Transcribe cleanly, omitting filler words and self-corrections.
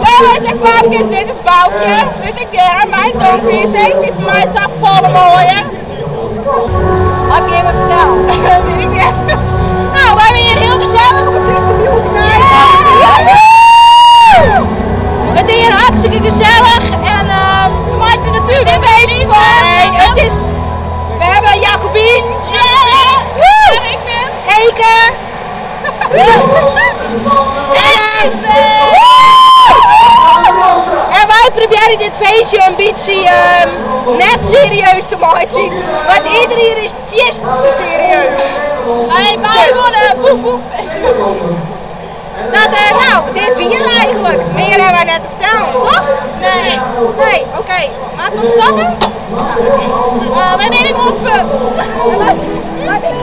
Jonges en famkes, dit is Boukje út de Germ, mijn dongwiezing, die foar my sa folle moaier. Wat gean we fertellen? Wit ik net. Nou, wy binne hjir hiel gesellich op de Fryske Music Night. It is hjir hartstikke gesellich en We meitsje natuerlik in feestje fan. Nee, it is. We hawwe Jacobien. Yeah! En ik bin. Eke. En En wy probearje dit feestje in bytsje net serieus te meitsjen, want iedereen is fierste serieus. Hey, wy wolle boep boep. Dat, nou, dit wie it eigentlik. Mear hawwe wy net te fertellen, toch? Nee. Nee, oké. Moatte we opstappe? Wy binne gewoan fuort. Wy binne